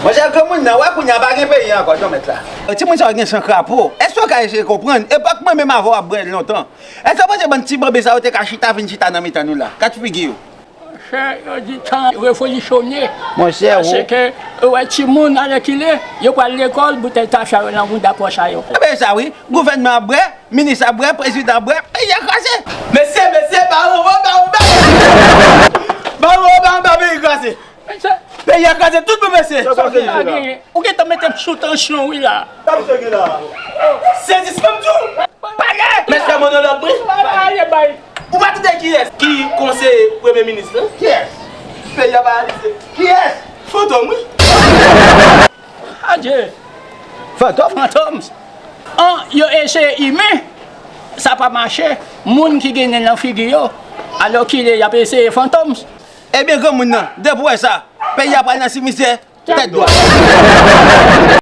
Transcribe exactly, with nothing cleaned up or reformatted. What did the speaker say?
Monchè, granmoun nan, wè kounye a pa gen peyi ankò, Jan Mèt la. Timoun sa yo gen san krapo. Èske w ka eseye konprann? Epi mwen menm avè w ap bwè lontan. Èske w panse bann ti banben sa yo te ka chita, vin chita nan mitan nou la? Kat figi yo. Monchè, yo di tan revolisyone. Monchè, ou. Paske, ou wè, timoun alèkile, yo pral lekòl, boutèy tafya yo nan bouda pòch a yo. Ebyen sa wi, gouvènman ap bwè, minis ap bwè, prezidan ap bwè, peyi a kraze. Mesye, mesye, baron, baron, baron. Baron, baron, baron, peyi kraze. Peyi a kraze tout bon, mesye. Sa k pase la? Ou gentan mete m sou tansyon wi la. Sa misye gen la? Sezisman m di w. Pale! Mèt fè monològ mwen. Pale bay. Ou pa tande kiyès ki konseye premye minis lan? Kiyès? Peyi a paralize. Kiyès? Fantom wi. Adye. Fantom? Fantom. An, yo eseye imen, sa pa mache. Moun ki gen nen nan figi yo, alèkile y ap eseye fantom. Ebyen granmoun nan, depi w wè sa, peyi a pral nan simisye tèt dwat.